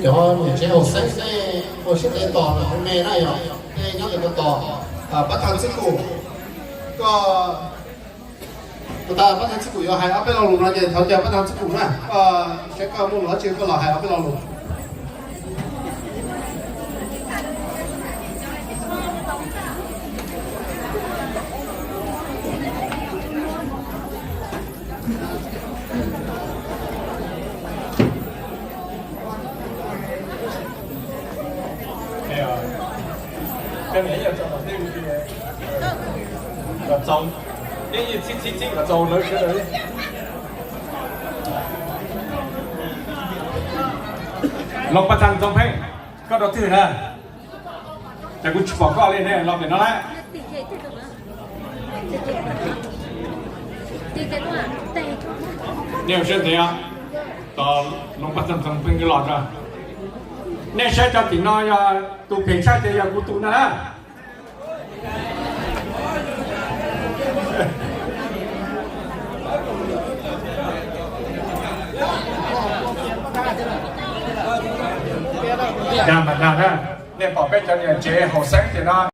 Cov niam tsev hauv xeeb nej ua siab ntev tos me na yog, nej nyob ntawm ko tos. Pab thawj txib kum, koj, pab thawj txib kum yuav hais ob peb lo lus no ces thov caw pab thawj txib kum na, koj saib koj muaj lus dab tsi koj los hais ob peb lo lus. Loo Paj Txaj Ntxoov Pheej, koj rau twg na? Ces kuv tsis pom koj li ne, los pem no lawm. Nej ua siab ntev, tos Loo Paj Txaj Ntxoov Pheej los tso. Nej saib cov tim no yog tus phem tshaj ces yog kuv tus na. Dag mas dag na, nej pom peb cov niam tsev hauv xeeb tim no.